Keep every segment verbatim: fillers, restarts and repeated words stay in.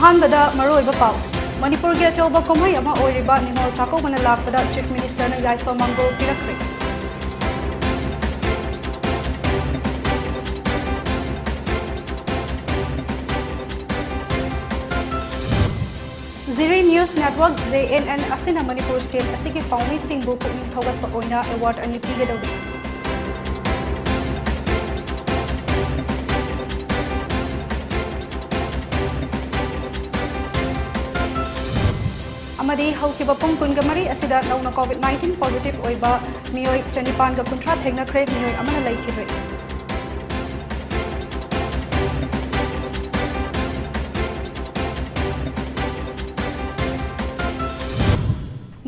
ꯑꯍꯥꯟꯕꯗ ꯃꯔꯨꯑꯣꯏꯕ ꯄꯥꯎ꯫ ꯃꯅꯤꯄꯨꯔꯒꯤ ꯑꯆꯧꯕ ꯀꯨꯝꯍꯩ ꯑꯃ ꯑꯣꯏꯔꯤꯕ ꯅꯤꯉꯣꯜ ꯆꯥꯛꯀꯧꯕꯅ ꯂꯥꯛꯄꯗ Chief Minister ꯅ ꯌꯥꯏꯐ ꯃꯪꯒꯣꯜ ꯄꯤꯔꯛꯈ꯭ꯔꯦ꯫ Zirui News Network, J N N, ꯑꯁꯤꯅ ꯃꯅꯤꯄꯨꯔ state ꯑꯁꯤꯒꯤ ꯄꯥꯎꯃꯤꯁꯤꯡꯕꯨ ꯄꯨꯛꯅꯤꯡ ꯊꯧꯒꯠꯄ ꯑꯣꯏꯅ award ꯑꯅꯤ ꯄꯤꯒꯗꯧꯔꯤ꯫ ꯑꯃꯗꯤ ꯍꯧꯈꯤꯕ ꯄꯨꯡ ꯀꯨꯟꯒ ꯃꯔꯤ ꯑꯁꯤꯗ ꯅꯧꯅ COVID nineteen positive ꯑꯣꯏꯕ ꯃꯤꯑꯣꯏ ꯆꯅꯤꯄꯥꯟꯒ ꯀꯨꯟꯊ꯭ꯔꯥ ꯊꯦꯡꯅꯈ꯭ꯔꯦ, ꯃꯤꯑꯣꯏ ꯑꯃꯅ ꯂꯩꯈꯤꯗ꯭ꯔꯦ꯫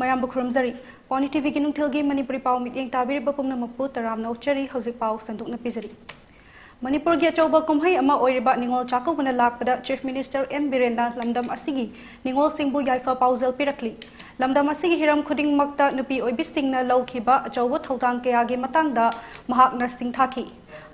ꯃꯌꯥꯝꯕꯨ ꯈꯨꯔꯨꯝꯖꯔꯤ꯫ ꯄꯥꯎꯅꯤ TV ꯒꯤ ꯅꯨꯡꯊꯤꯜꯒꯤ ꯃꯅꯤꯄꯨꯔꯤ ꯄꯥꯎ ꯃꯤꯠꯌꯦꯡ ꯇꯥꯕꯤꯔꯤꯕ ꯄꯨꯝꯅꯃꯛꯄꯨ ꯇꯔꯥꯝꯅ ꯑꯣꯛꯆꯔꯤ꯫ ꯍꯧꯖꯤꯛ ꯄꯥꯎ ꯁꯟꯗꯣꯛꯅ ꯄꯤꯖꯔꯤ꯫ ꯃꯅꯤꯄꯨꯔꯒꯤ ꯑꯆꯧꯕ ꯀꯨꯝꯍꯩ ꯑꯃ ꯑꯣꯏꯔꯤꯕ ꯅꯤꯉꯣꯜ ꯆꯥꯛꯀꯧꯕꯅ ꯂꯥꯛꯄꯗ Chief Minister N ꯕꯤꯔꯦꯟꯅ ꯂꯝꯗꯝ ꯑꯁꯤꯒꯤ ꯅꯤꯉꯣꯜꯁꯤꯡꯕꯨ ꯌꯥꯏꯐ ꯄꯥꯎꯖꯦꯜ ꯄꯤꯔꯛꯂꯤ꯫ ꯂꯝꯗꯝ ꯑꯁꯤꯒꯤ ꯍꯤꯔꯝ ꯈꯨꯗꯤꯡꯃꯛꯇ ꯅꯨꯄꯤ ꯑꯣꯏꯕꯤꯁꯤꯡꯅ ꯂꯧꯈꯤꯕ ꯑꯆꯧꯕ ꯊꯧꯗꯥꯡ ꯀꯌꯥꯒꯤ ꯃꯇꯥꯡꯗ ꯃꯍꯥꯛꯅ ꯁꯤꯡꯊꯥꯈꯤ꯫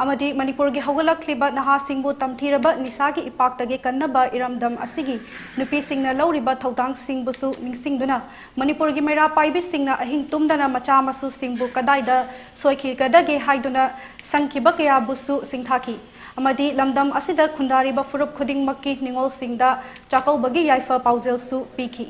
ꯑꯃꯗꯤ ꯃꯅꯤꯄꯨꯔꯒꯤ ꯍꯧꯒꯠꯂꯛꯂꯤꯕ ꯅꯍꯥꯁꯤꯡꯕꯨ ꯇꯝꯊꯤꯔꯕ ꯅꯤꯁꯥꯒꯤ ꯏꯄꯥꯛꯇꯒꯤ ꯀꯟꯅꯕ ꯏꯔꯝꯗꯝ ꯑꯁꯤꯒꯤ ꯅꯨꯄꯤꯁꯤꯡꯅ ꯂꯧꯔꯤꯕ ꯊꯧꯗꯥꯡꯁꯤꯡꯕꯨꯁꯨ ꯅꯤꯡꯁꯤꯡꯗꯨꯅ, ꯃꯅꯤꯄꯨꯔꯒꯤ ꯃꯩꯔꯥ ꯄꯥꯏꯕꯤꯁꯤꯡꯅ ꯑꯍꯤꯡ ꯇꯨꯝꯗꯅ ꯃꯆꯥ ꯃꯁꯨꯁꯤꯡꯕꯨ ꯀꯗꯥꯏꯗ ꯁꯣꯏꯈꯤꯒꯗꯒꯦ ꯍꯥꯏꯗꯨꯅ ꯁꯪꯈꯤꯕ ꯀꯌꯥꯕꯨꯁꯨ ꯁꯤꯡꯊꯥꯈꯤ꯫ ꯑꯃꯗꯤ ꯂꯝꯗꯝ ꯑꯁꯤꯗ ꯈꯨꯟꯗꯥꯔꯤꯕ ꯐꯨꯔꯨꯞ ꯈꯨꯗꯤꯡꯃꯛꯀꯤ ꯅꯤꯉꯣꯜꯁꯤꯡꯗ ꯆꯥꯛꯀꯧꯕꯒꯤ ꯌꯥꯏꯐ ꯄꯥꯎꯖꯦꯜꯁꯨ ꯄꯤꯈꯤ꯫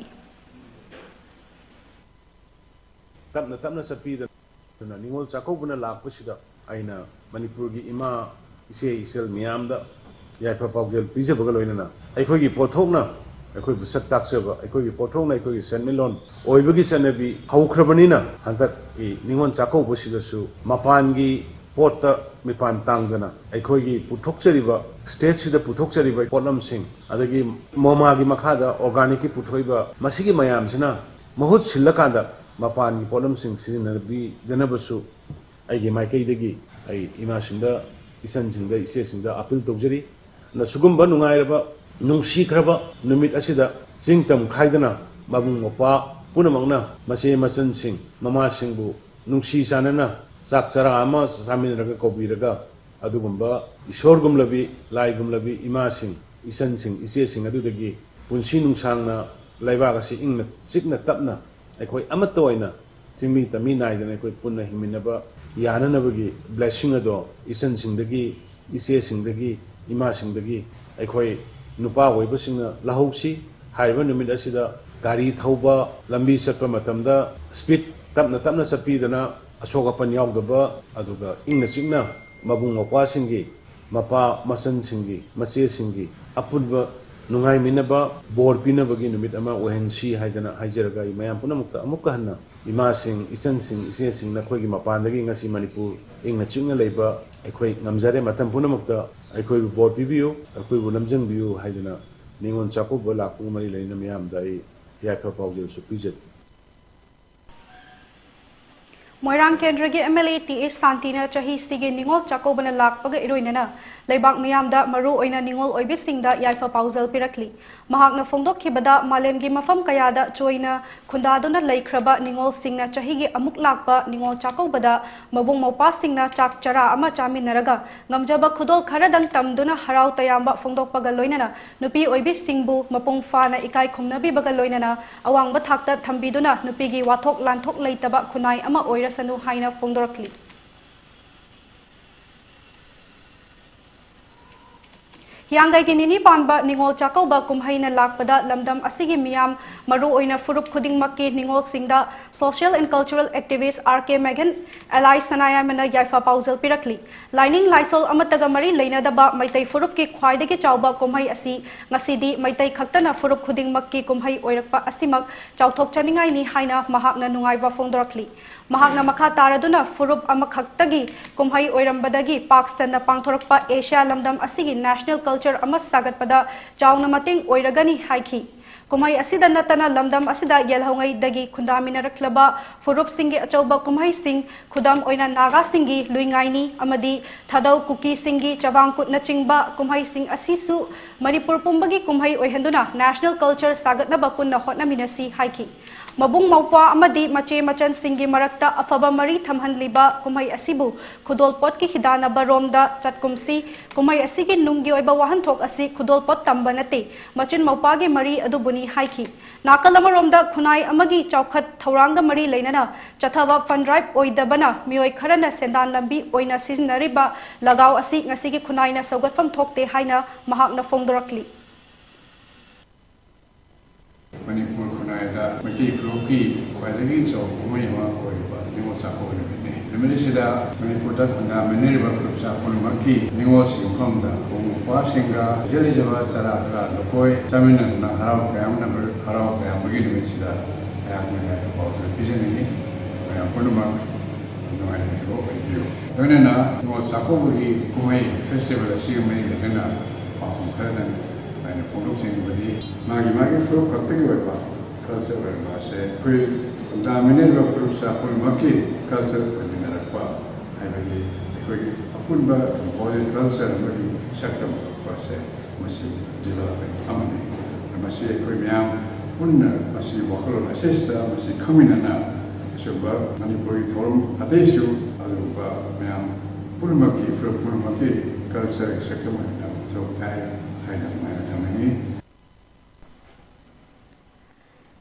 ꯇꯞꯅ ꯇꯞꯅ ꯆꯠꯄꯤꯗꯅ, ꯑꯗꯨꯅ ꯅꯤꯉꯣꯜ ꯆꯥꯛꯀꯧꯕꯅ ꯂꯥꯛꯄꯁꯤꯗ ꯑꯩꯅ ꯃꯅꯤꯄꯨꯔꯒꯤ ꯏꯃꯥ, ꯏꯆꯦ, ꯏꯆꯜ ꯃꯌꯥꯝꯗ ꯌꯥꯏꯐ ꯄꯥꯎꯖꯦꯜ ꯄꯤꯖꯕꯒ ꯂꯣꯏꯅꯅ, ꯑꯩꯈꯣꯏꯒꯤ ꯄꯣꯠꯊꯣꯛꯅ ꯑꯩꯈꯣꯏꯕꯨ ꯁꯛ ꯇꯥꯛꯆꯕ, ꯑꯩꯈꯣꯏꯒꯤ ꯄꯣꯠꯊꯣꯛꯅ ꯑꯩꯈꯣꯏꯒꯤ ꯁꯦꯟꯃꯤꯠꯂꯣꯟ ꯑꯣꯏꯕꯒꯤ ꯆꯠꯅꯕꯤ ꯍꯧꯈ꯭ꯔꯕꯅꯤꯅ, ꯍꯟꯗꯛꯀꯤ ꯅꯤꯉꯣꯜ ꯆꯥꯛꯀꯧꯕꯁꯤꯗꯁꯨ ꯃꯄꯥꯟꯒꯤ ꯄꯣꯠꯇ ꯃꯤꯄꯥꯟ ꯇꯥꯡꯗꯅ ꯑꯩꯈꯣꯏꯒꯤ ꯄꯨꯊꯣꯛꯆꯔꯤꯕ, state ꯁꯤꯗ ꯄꯨꯊꯣꯛꯆꯔꯤꯕ ꯄꯣꯠꯂꯝꯁꯤꯡ, ꯑꯗꯒꯤ ꯃꯣꯃꯥꯒꯤ ꯃꯈꯥꯗ organic ꯀꯤ ꯄꯨꯊꯣꯛꯏꯕ ꯃꯁꯤꯒꯤ ꯃꯌꯥꯝꯁꯤꯅ ꯃꯍꯨꯠ ꯁꯤꯜꯂꯀꯥꯟꯗ ꯃꯄꯥꯟꯒꯤ ꯄꯣꯠꯂꯝꯁꯤꯡ ꯁꯤꯖꯤꯟꯅꯕꯤꯗꯅꯕꯁꯨ ꯑꯩꯒꯤ ꯃꯥꯏꯀꯩꯗꯒꯤ ꯑꯩ ꯏꯃꯥꯁꯤꯡꯗ, ꯏꯆꯟꯁꯤꯡꯗ, ꯏꯆꯦꯁꯤꯡꯗ appeal ꯇꯧꯖꯔꯤ꯫ ꯑꯗꯨꯅ ꯁꯤꯒꯨꯝꯕ ꯅꯨꯡꯉꯥꯏꯔꯕ, ꯅꯨꯡꯁꯤꯈ꯭ꯔꯕ ꯅꯨꯃꯤꯠ ꯑꯁꯤꯗ ꯆꯤꯡ ꯇꯝ ꯈꯥꯏꯗꯅ ꯃꯕꯨꯡ ꯃꯧꯄ꯭ꯋꯥ ꯄꯨꯝꯅꯃꯛꯅ ꯃꯆꯦ ꯃꯆꯟꯁꯤꯡ, ꯃꯃꯥꯁꯤꯡꯕꯨ ꯅꯨꯡꯁꯤ ꯆꯥꯟꯅꯅ ꯆꯥꯛ ꯆꯔꯥ ꯑꯃ ꯆꯥꯃꯤꯟꯅꯔꯒ ꯀꯧꯕꯤꯔꯒ, ꯑꯗꯨꯒꯨꯝꯕ ꯏꯁꯣꯔꯒꯨꯝꯂꯕꯤ, ꯂꯥꯏꯒꯨꯝꯂꯕꯤ ꯏꯃꯥꯁꯤꯡ ꯏꯆꯟꯁꯤꯡ ꯏꯆꯦꯁꯤꯡ ꯑꯗꯨꯗꯒꯤ ꯄꯨꯟꯁꯤ ꯅꯨꯡꯁꯥꯡꯅ ꯂꯩꯕꯥꯛ ꯑꯁꯤ ꯏꯪꯅ ꯆꯤꯛꯅ ꯇꯞꯅ ꯑꯩꯈꯣꯏ ꯑꯃꯠꯇ ꯑꯣꯏꯅ ꯆꯤꯡꯃꯤ ꯇꯝꯃꯤ ꯅꯥꯏꯗꯅ ꯑꯩꯈꯣꯏ ꯄꯨꯟꯅ ꯍꯤꯡꯃꯤꯟꯅꯕ ꯌꯥꯅꯅꯕꯒꯤ ꯕ꯭ꯂꯦꯁꯤꯡ ꯑꯗꯣ ꯏꯆꯟꯁꯤꯡꯗꯒꯤ, ꯏꯆꯦꯁꯤꯡꯗꯒꯤ, ꯏꯃꯥꯁꯤꯡꯗꯒꯤ ꯑꯩꯈꯣꯏ ꯅꯨꯄꯥ ꯑꯣꯏꯕꯁꯤꯡꯅ ꯂꯧꯍꯧꯁꯤ꯫ ꯍꯥꯏꯔꯤꯕ ꯅꯨꯃꯤꯠ ꯑꯁꯤꯗ ꯒꯥꯔꯤ ꯊꯧꯕ, ꯂꯝꯕꯤ ꯆꯠꯄ ꯃꯇꯝꯗ ꯁ꯭ꯄꯤꯗ ꯇꯞꯅ ꯇꯞꯅ ꯆꯠꯄꯤꯗꯅ ꯑꯁꯣꯛ ꯑꯄꯟ ꯌꯥꯎꯗꯕ, ꯑꯗꯨꯒ ꯏꯪꯅ ꯆꯤꯛꯅ ꯃꯕꯨꯡ ꯃꯧꯄ꯭ꯋꯥꯁꯤꯡꯒꯤ, ꯃꯄꯥ ꯃꯆꯟꯁꯤꯡꯒꯤ, ꯃꯆꯦꯁꯤꯡꯒꯤ ꯑꯄꯨꯟꯕ ꯅꯨꯡꯉꯥꯏꯃꯤꯟꯅꯕ, ꯕꯣꯔ ꯄꯤꯅꯕꯒꯤ ꯅꯨꯃꯤꯠ ꯑꯃ ꯑꯣꯏꯍꯟꯁꯤ ꯍꯥꯏꯗꯅ ꯍꯥꯏꯖꯔꯒ, ꯑꯩ ꯃꯌꯥꯝ ꯄꯨꯝꯅꯃꯛꯇ ꯑꯃꯨꯛꯀ ꯍꯟꯅ ꯏꯃꯥꯁꯤꯡ, ꯏꯆꯟꯁꯤꯡ, ꯏꯆꯦꯁꯤꯡ, ꯅꯈꯣꯏꯒꯤ ꯃꯄꯥꯟꯗꯒꯤ ꯉꯁꯤ ꯃꯅꯤꯄꯨꯔ ꯏꯪꯅ ꯆꯤꯛꯅ ꯂꯩꯕ ꯑꯩꯈꯣꯏ ꯉꯝꯖꯔꯦ꯫ ꯃꯇꯝ ꯄꯨꯝꯅꯃꯛꯇ ꯑꯩꯈꯣꯏꯕꯨ ꯕꯣꯔ ꯄꯤꯕꯤꯌꯨ, ꯑꯩꯈꯣꯏꯕꯨ ꯂꯝꯖꯤꯡꯕꯤꯌꯨ ꯍꯥꯏꯗꯅ ꯅꯤꯉꯣꯜ ꯆꯥꯛꯀꯧꯕ ꯂꯥꯛꯄꯒ ꯃꯔꯤ ꯂꯩꯅꯅ ꯃꯤꯌꯥꯝꯗ ꯑꯩ ꯌꯥꯏꯐ ꯄꯥꯎꯖꯦꯜꯁꯨ ꯄꯤꯖꯔꯤ꯫ ꯃꯣꯏꯔꯥꯡ ꯀꯦꯟꯗ꯭ꯔꯒꯤ ꯑꯦꯝ ꯑꯦꯜ ꯑꯦ ꯇꯤ ꯑꯦꯁ ꯁꯥꯟꯇꯤꯅ ꯆꯍꯤꯁꯤꯒꯤ ꯅꯤꯉꯣꯜ ꯆꯥꯛꯀꯧꯕꯅ ꯂꯥꯛꯄꯒ ꯏꯔꯣꯏꯅꯅ ꯂꯩꯕꯥꯛ ꯃꯤꯌꯥꯝꯗ, ꯃꯔꯨ ꯑꯣꯏꯅ ꯅꯤꯉꯣꯜ ꯑꯣꯏꯕꯤꯁꯤꯡꯗ ꯌꯥꯏꯐ ꯄꯥꯎꯖꯦꯜ ꯄꯤꯔꯛꯂꯤ꯫ ꯃꯍꯥꯛꯅ ꯐꯣꯡꯗꯣꯛꯈꯤꯕꯗ, ꯃꯥꯂꯦꯝꯒꯤ ꯃꯐꯝ ꯀꯌꯥꯗ ꯆꯣꯏꯅ ꯈꯨꯟꯗꯥꯗꯨꯅ ꯂꯩꯈ꯭ꯔꯕ ꯅꯤꯉꯣꯜꯁꯤꯡꯅ ꯆꯍꯤꯒꯤ ꯑꯃꯨꯛ ꯂꯥꯛꯄ ꯅꯤꯉꯣꯜ ꯆꯥꯛꯀꯧꯕꯗ ꯃꯕꯨꯡ ꯃꯧꯄ꯭ꯋꯥꯁꯤꯡꯅ ꯆꯥꯛ ꯆꯔꯥ ꯑꯃ ꯆꯥꯃꯤꯟꯅꯔꯒ, ꯉꯝꯖꯕ ꯈꯨꯗꯣꯜ ꯈꯔꯗꯪ ꯇꯝꯗꯨꯅ ꯍꯔꯥꯎ ꯇꯌꯥꯝꯕ ꯐꯣꯡꯗꯣꯛꯄꯒ ꯂꯣꯏꯅꯅ, ꯅꯨꯄꯤ ꯑꯣꯏꯕꯤꯁꯤꯡꯕꯨ ꯃꯄꯨꯡ ꯐꯥꯅ ꯏꯀꯥꯏ ꯈꯨꯝꯅꯕꯤꯕꯒ ꯂꯣꯏꯅꯅ ꯑꯋꯥꯡꯕ ꯊꯥꯛꯇ ꯊꯝꯕꯤꯗꯨꯅ ꯅꯨꯄꯤꯒꯤ ꯋꯥꯊꯣꯛ ꯂꯥꯟꯊꯣꯛ ꯂꯩꯇꯕ ꯈꯨꯟꯅꯥꯏ ꯑꯃ ꯑꯣꯏꯔꯁꯅꯨ ꯍꯥꯏꯅ ꯐꯣꯡꯗꯣꯔꯛꯂꯤ꯫ ꯍꯤꯌꯥꯡꯒꯩꯒꯤ ꯅꯤꯅꯤ ꯄꯥꯟꯕ ꯅꯤꯉꯣꯜ ꯆꯥꯛꯀꯧꯕ ꯀꯨꯝꯍꯩꯅ ꯂꯥꯛꯄꯗ ꯂꯝꯗꯝ ꯑꯁꯤꯒꯤ ꯃꯤꯌꯥꯝ, ꯃꯔꯨ ꯑꯣꯏꯅ ꯐꯨꯔꯨꯞ ꯈꯨꯗꯤꯡꯃꯛꯀꯤ ꯅꯤꯉꯣꯜꯁꯤꯡꯗ social and cultural activist R K ꯃꯦꯘꯟ, ꯑꯦꯂꯥꯏ ꯁꯅꯥꯌꯥꯏꯃꯅ ꯌꯥꯏꯐ ꯄꯥꯎꯖꯦꯜ ꯄꯤꯔꯛꯂꯤ꯫ ꯂꯥꯏꯅꯤꯡ ꯂꯥꯏꯁꯣꯜ ꯑꯃꯠꯇꯒ ꯃꯔꯤ ꯂꯩꯅꯗꯕ ꯃꯩꯇꯩ ꯐꯨꯔꯨꯞꯀꯤ ꯈ꯭ꯋꯥꯏꯗꯒꯤ ꯆꯥꯎꯕ ꯀꯨꯝꯍꯩ ꯑꯁꯤ ꯉꯁꯤꯗꯤ ꯃꯩꯇꯩ ꯈꯛꯇꯅ ꯐꯨꯔꯨꯞ ꯈꯨꯗꯤꯡꯃꯛꯀꯤ ꯀꯨꯝꯍꯩ ꯑꯣꯏꯔꯛꯄ ꯑꯁꯤꯃꯛ ꯆꯥꯎꯊꯣꯛꯆꯅꯤꯡꯉꯥꯏꯅꯤ ꯍꯥꯏꯅ ꯃꯍꯥꯛꯅ ꯅꯨꯡꯉꯥꯏꯕ ꯐꯣꯡꯗꯣꯔꯛꯂꯤ꯫ ꯃꯍꯥꯛꯅ ꯃꯈꯥ ꯇꯥꯔꯗꯨꯅ ꯐꯨꯔꯨꯞ ꯑꯃꯈꯛꯇꯒꯤ ꯀꯨꯝꯍꯩ ꯑꯣꯏꯔꯝꯕꯗꯒꯤ ꯄꯥꯛ ꯁꯟꯅ ꯄꯥꯡꯊꯣꯔꯛꯄ ꯑꯦꯁꯤꯌꯥ ꯂꯝꯗꯝ ꯑꯁꯤꯒꯤ national culture ꯑꯃ ꯁꯥꯒꯠꯄꯗ ꯆꯥꯎꯅ ꯃꯇꯦꯡ ꯑꯣꯏꯔꯒꯅꯤ ꯍꯥꯏꯈꯤ꯫ ꯀꯨꯝꯍꯩ ꯑꯁꯤꯗ ꯅꯠꯇꯅ ꯂꯝꯗꯝ ꯑꯁꯤꯗ ꯌꯦꯜꯍꯧꯉꯩꯗꯒꯤ ꯈꯨꯟꯗꯥꯃꯤꯟꯅꯔꯛꯂꯕ ꯐꯨꯔꯨꯞꯁꯤꯡꯒꯤ ꯑꯆꯧꯕ ꯀꯨꯝꯍꯩꯁꯤꯡ, ꯈꯨꯗꯝ ꯑꯣꯏꯅ ꯅꯥꯒꯥꯁꯤꯡꯒꯤ ꯂꯨꯏꯉꯥꯏꯅꯤ ꯑꯃꯗꯤ ꯊꯥꯗꯧ ꯀꯨꯀꯤꯁꯤꯡꯒꯤ ꯆꯕꯥꯡꯀꯨꯠꯅꯆꯤꯡꯕ ꯀꯨꯝꯍꯩꯁꯤꯡ ꯑꯁꯤꯁꯨ ꯃꯅꯤꯄꯨꯔ ꯄꯨꯝꯕꯒꯤ ꯀꯨꯝꯍꯩ ꯑꯣꯏꯍꯟꯗꯨꯅ national culture ꯁꯥꯒꯠꯅꯕ ꯄꯨꯟꯅ ꯍꯣꯠꯅꯃꯤꯟꯅꯁꯤ ꯍꯥꯏꯈꯤ꯫ ꯃꯕꯨꯡ ꯃꯧꯄ꯭ꯋꯥ ꯑꯃꯗꯤ ꯃꯆꯦ ꯃꯆꯟꯁꯤꯡꯒꯤ ꯃꯔꯛꯇ ꯑꯐꯕ ꯃꯔꯤ ꯊꯝꯍꯟꯂꯤꯕ ꯀꯨꯝꯍꯩ ꯑꯁꯤꯕꯨ ꯈꯨꯗꯣꯜꯄꯣꯠꯀꯤ ꯍꯤꯗꯥꯟꯅꯕ ꯔꯣꯝꯗ ꯆꯠꯀꯨꯝꯁꯤ꯫ ꯀꯨꯝꯍꯩ ꯑꯁꯤꯒꯤ ꯅꯨꯡꯒꯤ ꯑꯣꯏꯕ ꯋꯥꯍꯟꯊꯣꯛ ꯑꯁꯤ ꯈꯨꯗꯣꯜꯄꯣꯠ ꯇꯝꯕ ꯅꯠꯇꯦ, ꯃꯆꯤꯟ ꯃꯧꯄ꯭ꯋꯥꯒꯤ ꯃꯔꯤ ꯑꯗꯨꯕꯨꯅꯤ ꯍꯥꯏꯈꯤ꯫ ꯅꯥꯀꯜ ꯑꯃꯔꯣꯝꯗ ꯈꯨꯟꯅꯥꯏ ꯑꯃꯒꯤ ꯆꯥꯎꯈꯠ ꯊꯧꯔꯥꯡꯒ ꯃꯔꯤ ꯂꯩꯅꯅ ꯆꯠꯊꯕ fund drive ꯑꯣꯏꯗꯕꯅ ꯃꯤꯑꯣꯏ ꯈꯔꯅ ꯁꯦꯟꯗꯥꯟ ꯂꯝꯕꯤ ꯑꯣꯏꯅ ꯁꯤꯖꯤꯟꯅꯔꯤꯕ ꯂꯒꯥꯎ ꯑꯁꯤ ꯉꯁꯤꯒꯤ ꯈꯨꯟꯅꯥꯏꯅ ꯁꯧꯒꯠꯐꯝ ꯊꯣꯛꯇꯦ ꯍꯥꯏꯅ ꯃꯍꯥꯛꯅ ꯐꯣꯡꯗꯣꯔꯛꯂꯤ꯫ ꯃꯅꯤꯄꯨꯔ ꯈꯨꯟꯅꯥꯏꯗ ꯃꯩꯇꯩ ꯐꯨꯔꯨꯞꯀꯤ ꯈ꯭ꯋꯥꯏꯗꯒꯤ ꯆꯥꯎꯕ ꯀꯨꯝꯍꯩ ꯑꯃ ꯑꯣꯏꯔꯤꯕ ꯅꯤꯉꯣꯜ ꯆꯥꯛꯀꯧꯕ ꯅꯨꯃꯤꯠꯅꯤ꯫ ꯅꯨꯃꯤꯠ ꯑꯁꯤꯗ ꯃꯅꯤꯄꯨꯔꯗ ꯈꯨꯟꯗꯥꯃꯤꯟꯅꯔꯤꯕ ꯐꯨꯔꯨꯞ ꯆꯥ ꯄꯨꯝꯅꯃꯛꯀꯤ ꯅꯤꯉꯣꯜꯁꯤꯡ ꯃꯐꯝꯗ ꯃꯕꯨꯡ ꯃꯧꯄ꯭ꯋꯥꯁꯤꯡꯒ ꯂꯩꯖ ꯂꯩꯖꯕ ꯆꯔꯥ ꯀꯔꯥ ꯂꯨꯀꯣꯏ ꯆꯥꯃꯤꯟꯅꯗꯨꯅ ꯍꯔꯥꯎ ꯇꯌꯥꯝꯅꯕ, ꯍꯔꯥꯎ ꯇꯌꯥꯝꯕꯒꯤ ꯅꯨꯃꯤꯠꯁꯤꯗ ꯑꯩꯍꯥꯛꯅ ꯌꯥꯏꯐ ꯄꯥꯎꯖꯦꯜ ꯄꯤꯖꯅꯤꯡꯏ꯫ ꯃꯌꯥꯝ ꯄꯨꯝꯅꯃꯛ ꯅꯨꯡꯉꯥꯏꯅ ꯂꯩꯕ ꯑꯣꯏꯕꯤꯌꯨ꯫ ꯂꯣꯏꯅꯅ ꯅꯤꯉꯣꯜ ꯆꯥꯛꯀꯧꯕꯒꯤ ꯀꯨꯝꯍꯩ festival ꯑꯁꯤꯒ ꯃꯔꯤ ꯂꯩꯅꯅ ꯄꯥꯎꯈꯨꯝ ꯈꯔꯗꯪ ꯑꯩꯅ ꯐꯣꯡꯗꯣꯛꯆꯅꯤꯡꯕꯗꯤ, ꯃꯥꯒꯤ ꯃꯥꯒꯤ ꯐꯨꯔꯨꯞ ꯈꯛꯇꯒꯤ ꯑꯣꯏꯕ culture ꯑꯣꯏꯔꯝꯕ ꯑꯁꯦ ꯑꯩꯈꯣꯏ ꯈꯨꯟꯗꯥꯃꯤꯟꯅꯔꯤꯕ ꯐꯨꯔꯨꯞ ꯆꯥ ꯄꯨꯝꯅꯃꯛꯀꯤ culture ꯑꯣꯏꯃꯤꯟꯅꯔꯛꯄ, ꯍꯥꯏꯕꯗꯤ ꯑꯩꯈꯣꯏꯒꯤ ꯑꯄꯨꯟꯕ composite culture ꯑꯃꯒꯤ ꯁꯛꯇꯝ ꯑꯣꯏꯔꯛꯄ ꯑꯁꯦ ꯃꯁꯤ development ꯑꯃꯅꯤ꯫ ꯃꯁꯤ ꯑꯩꯈꯣꯏ ꯃꯌꯥꯝ ꯄꯨꯟꯅ ꯃꯁꯤ ꯋꯥꯈꯜꯂꯣꯟ ꯑꯁꯤꯗ ꯃꯁꯤ ꯈꯪꯃꯤꯟꯅꯅ ꯑꯁꯤꯒꯨꯝꯕ ꯃꯅꯤꯄꯨꯔꯒꯤ ꯊꯧꯔꯝ ꯑꯇꯩꯁꯨ ꯑꯗꯨꯒꯨꯝꯕ ꯃꯌꯥꯝ ꯄꯨꯝꯅꯃꯛꯀꯤ ꯐꯨꯔꯨꯞ ꯄꯨꯝꯅꯃꯛꯀꯤ culture ꯁꯛꯇꯝ ꯑꯣꯏꯅ ꯃꯊꯧ ꯇꯥꯏ ꯍꯥꯏꯅ ꯑꯗꯨꯃꯥꯏꯅ ꯊꯝꯅꯤꯡꯏ꯫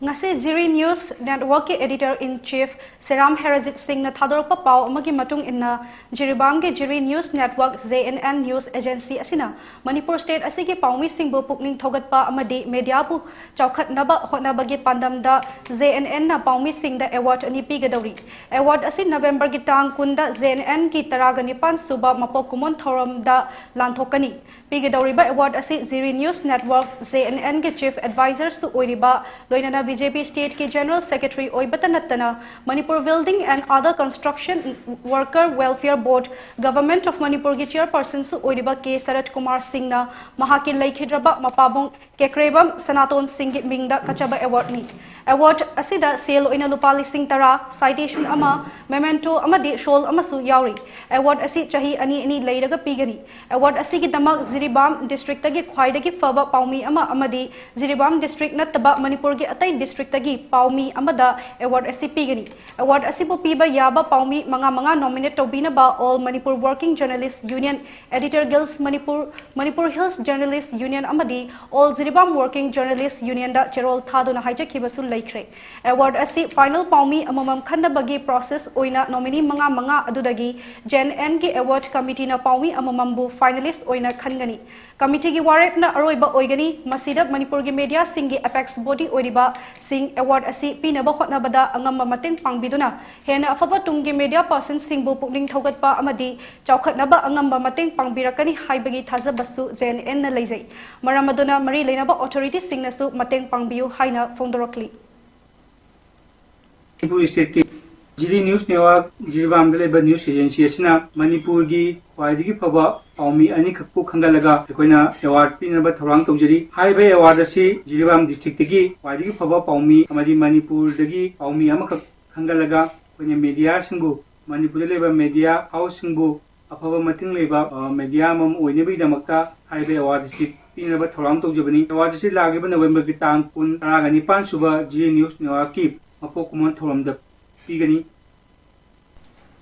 ꯉꯁꯤ ꯖꯤꯔꯤ News Network ꯀꯤ editor in chief ꯁꯦꯔꯥꯝ ꯍꯦꯔꯥꯖꯤꯠ ꯁꯤꯡꯅ ꯊꯥꯗꯣꯔꯛꯄ ꯄꯥꯎ ꯑꯃꯒꯤ ꯃꯇꯨꯡ ꯏꯟꯅ, ꯖꯤꯔꯤꯕꯥꯝꯒꯤ ꯖꯤꯔꯤ News Network, J N N News Agency ꯑꯁꯤꯅ ꯃꯅꯤꯄꯨꯔ state ꯑꯁꯤꯒꯤ ꯄꯥꯎꯃꯤꯁꯤꯡꯕꯨ ꯄꯨꯛꯅꯤꯡ ꯊꯧꯒꯠꯄ ꯑꯃꯗꯤ media ꯕꯨ ꯆꯥꯎꯈꯠꯅꯕ ꯍꯣꯠꯅꯕꯒꯤ ꯄꯥꯟꯗꯝꯗ J N N ꯅ ꯄꯥꯎꯃꯤꯁꯤꯡꯗ award ꯑꯅꯤ ꯄꯤꯒꯗꯧꯔꯤ꯫ Award ꯑꯁꯤ November ꯒꯤ ꯇꯥꯡ ꯀꯨꯟꯗ J N N ꯒꯤ ꯇꯔꯥꯒ ꯅꯤꯄꯥꯟ ꯁꯨꯕ ꯃꯄꯣꯛ ꯀꯨꯝꯑꯣꯟ ꯊꯧꯔꯝꯗ ꯂꯥꯟꯊꯣꯛꯀꯅꯤ꯫ ꯄꯤꯒꯗꯧꯔꯤꯕ award ꯑꯁꯤ ꯖꯤꯔꯤ News Network, J N N ꯒꯤ chief adviser ꯁꯨ ꯑꯣꯏꯔꯤꯕ, ꯂꯣꯏꯅꯅ B J P state ꯀꯤ general secretary ꯑꯣꯏꯕꯇ ꯅꯠꯇꯅ, Manipur Building and Other Construction Worker Welfare Board, Government of Manipur ꯒꯤ chairperson ꯁꯨ ꯑꯣꯏꯔꯤꯕ ꯀꯦ ꯁꯔꯠ ꯀꯨꯃꯥꯔ ꯁꯤꯡꯅ ꯃꯍꯥꯛꯀꯤ ꯂꯩꯈꯤꯗ꯭ꯔꯕ ꯃꯄꯥꯕꯨꯡ ꯀꯦꯀ꯭ꯔꯦꯕꯝ ꯁꯅꯥꯇꯣꯟ ꯁꯤꯡꯒꯤ ꯃꯤꯡꯗ ꯀꯠꯆꯕ award ꯅꯤ꯫ ꯑꯦꯋꯥꯔꯗ ꯑꯁꯤꯗ ꯁꯦꯜ ꯑꯣꯏꯅ ꯂꯨꯄꯥ ꯂꯤꯁꯤꯡ ꯇꯔꯥ, ꯁꯥꯏꯇꯦꯁꯟ ꯑꯃ, ꯃꯦꯃꯦꯟꯇꯣ ꯑꯃꯗꯤ ꯁꯣꯜ ꯑꯃꯁꯨ ꯌꯥꯎꯔꯤ꯫ ꯑꯦꯋꯥꯔꯗ ꯑꯁꯤ ꯆꯍꯤ ꯑꯅꯤ ꯑꯅꯤ ꯂꯩꯔꯒ ꯄꯤꯒꯅꯤ꯫ ꯑꯦꯋꯥꯔꯗ ꯑꯁꯤꯒꯤꯗꯃꯛ ꯖꯤꯔꯤꯕꯥꯝ ꯗꯤꯁꯇ꯭ꯔꯤꯛꯇꯒꯤ ꯈ꯭ꯋꯥꯏꯗꯒꯤ ꯐꯕ ꯄꯥꯎꯃꯤ ꯑꯃ ꯑꯃꯗꯤ ꯖꯤꯔꯤꯕꯥꯝ ꯗꯤꯁꯇ꯭ꯔꯤꯛ ꯅꯠꯇꯕ ꯃꯅꯤꯄꯨꯔꯒꯤ ꯑꯇꯩ ꯗꯤꯁꯇ꯭ꯔꯤꯛꯇꯒꯤ ꯄꯥꯎꯃꯤ ꯑꯃꯗ ꯑꯦꯋꯥꯔꯗ ꯑꯁꯤ ꯄꯤꯒꯅꯤ꯫ ꯑꯦꯋꯥꯔꯗ ꯑꯁꯤꯕꯨ ꯄꯤꯕ ꯌꯥꯕ ꯄꯥꯎꯃꯤ ꯃꯉꯥ ꯃꯉꯥ ꯅꯣꯃꯤꯅꯦꯠ ꯇꯧꯕꯤꯅꯕ All Manipur Working Journalist Union, Editor Guilds Manipur, Manipur Hills Journalist Union ꯑꯃꯗꯤ All Jiribam Working Journalist Unionꯗ ꯆꯦꯔꯣꯜ ꯊꯥꯗꯨꯅ ꯍꯥꯏꯖꯈꯤꯕꯁꯨ ꯂꯩꯈ꯭ꯔꯦ꯫ ꯑꯦꯋꯥꯔꯗ ꯑꯁꯤ ꯐꯥꯏꯅꯦꯜ ꯄꯥꯎꯃꯤ ꯑꯃꯃꯝ ꯈꯟꯅꯕꯒꯤ ꯄ꯭ꯔꯣꯁꯦꯁ ꯑꯣꯏꯅ ꯅꯣꯃꯤꯅꯤ ꯃꯉꯥ ꯃꯉꯥ ꯑꯗꯨꯗꯒꯤ ꯖꯦ ꯑꯦꯟ ꯑꯦꯟꯒꯤ ꯑꯦꯋꯥꯔꯗ ꯀꯃꯤꯇꯤꯅ ꯄꯥꯎꯃꯤ ꯑꯃꯃꯝꯕꯨ ꯐꯥꯏꯅꯦꯂꯤꯁ ꯑꯣꯏꯅ ꯈꯟꯒꯅꯤ꯫ ꯀꯃꯤꯇꯤꯒꯤ ꯋꯥꯔꯦꯞꯅ ꯑꯔꯣꯏꯕ ꯑꯣꯏꯒꯅꯤ꯫ ꯃꯁꯤꯗ ꯃꯅꯤꯄꯨꯔꯒꯤ ꯃꯦꯗꯤꯌꯥꯁꯤꯡꯒꯤ ꯑꯦꯄꯦꯛꯁ ꯕꯣꯗꯤ ꯑꯣꯏꯔꯤꯕ ꯁꯤꯡ ꯑꯦꯋꯥꯔꯗ ꯑꯁꯤ ꯄꯤꯅꯕ ꯍꯣꯠꯅꯕꯗ ꯑꯉꯝꯕ ꯃꯇꯦꯡ ꯄꯥꯡꯕꯤꯗꯨꯅ ꯍꯦꯟꯅ ꯑꯐꯕ ꯇꯨꯡꯒꯤ ꯃꯦꯗꯤꯌꯥ ꯄꯔꯁꯟꯁꯤꯡꯕꯨ ꯄꯨꯛꯅꯤꯡ ꯊꯧꯒꯠꯄ ꯑꯃꯗꯤ ꯆꯥꯎꯈꯠꯅꯕ ꯑꯉꯝꯕ ꯃꯇꯦꯡ ꯄꯥꯡꯕꯤꯔꯛꯀꯅꯤ ꯍꯥꯏꯕꯒꯤ ꯊꯥꯖꯕꯁꯨ ꯖꯦ ꯑꯦꯟ ꯑꯦꯟꯅ ꯂꯩꯖꯩ꯫ ꯃꯔꯝ ꯑꯗꯨꯅ ꯃꯔꯤ ꯂꯩꯅꯕ ꯑꯣꯊꯣꯔꯤꯇꯤꯁꯤꯡꯅꯁꯨ ꯃꯇꯦꯡ ꯄꯥꯡꯕꯤꯌꯨ ꯍꯥꯏꯅ ꯐꯣꯡꯗꯣꯔꯛꯂꯤ꯫ ꯃꯅꯤꯄꯨꯔ ꯁ꯭ꯇꯦꯠꯀꯤ ꯖꯤꯔꯤ ꯅ꯭ꯌꯨꯁ ꯅꯦꯠꯋꯥꯔꯛ ꯖꯤꯔꯤꯕꯥꯝꯗ ꯂꯩꯕ ꯅ꯭ꯌꯨꯁ ꯑꯦꯖꯦꯟꯁꯤ ꯑꯁꯤꯅ ꯃꯅꯤꯄꯨꯔꯒꯤ ꯈ꯭ꯋꯥꯏꯗꯒꯤ ꯐꯕ ꯄꯥꯎꯃꯤ ꯑꯅꯤꯈꯛꯄꯨ ꯈꯟꯒꯠꯂꯒ ꯑꯩꯈꯣꯏꯅ ꯑꯦꯋꯥꯔꯗ ꯄꯤꯅꯕ ꯊꯧꯔꯥꯡ ꯇꯧꯖꯔꯤ꯫ ꯍꯥꯏꯔꯤꯕ ꯑꯦꯋꯥꯔꯗ ꯑꯁꯤ ꯖꯤꯔꯤꯕꯥꯝ ꯗꯤꯁꯇ꯭ꯔꯤꯛꯇꯒꯤ ꯈ꯭ꯋꯥꯏꯗꯒꯤ ꯐꯕ ꯄꯥꯎꯃꯤ ꯑꯃꯗꯤ ꯃꯅꯤꯄꯨꯔꯗꯒꯤ ꯄꯥꯎꯃꯤ ꯑꯃꯈꯛ ꯈꯟꯒꯠꯂꯒ ꯑꯩꯈꯣꯏꯅ ꯃꯦꯗꯤꯌꯥꯁꯤꯡꯕꯨ, ꯃꯅꯤꯄꯨꯔꯗ ꯂꯩꯕ ꯃꯦꯗꯤꯌꯥ ꯍꯥꯎꯁꯁꯤꯡꯕꯨ ꯑꯐꯕ ꯃꯇꯤꯡ ꯂꯩꯕ, ꯑ, ꯃꯦꯗꯤꯌꯥ ꯑꯃꯃꯝ ꯑꯣꯏꯅꯕꯒꯤꯗꯃꯛꯇ ꯍꯥꯏꯔꯤꯕ ꯑꯦꯋꯥꯔꯗ ꯑꯁꯤ ꯄꯤꯅꯕ ꯊꯧꯔꯥꯡ ꯇꯧꯖꯕꯅꯤ꯫ ꯑꯦꯋꯥꯔꯗ ꯑꯁꯤ ꯂꯥꯛꯂꯤꯕ ꯅꯕꯦꯝꯕꯔꯒꯤ ꯇꯥꯡ ꯀꯨꯟ, ꯇꯔꯥꯒ ꯅꯤꯄꯥꯟ ꯁꯨꯕ ꯖꯤꯔꯤ ꯅ꯭ꯌꯨꯁ ꯅꯦꯠꯋꯥꯔꯛꯀꯤ ꯃꯄꯣꯛ ꯀꯨꯝꯑꯣꯟ ꯊꯧꯔꯝꯗ ꯄꯤꯒꯅꯤ꯫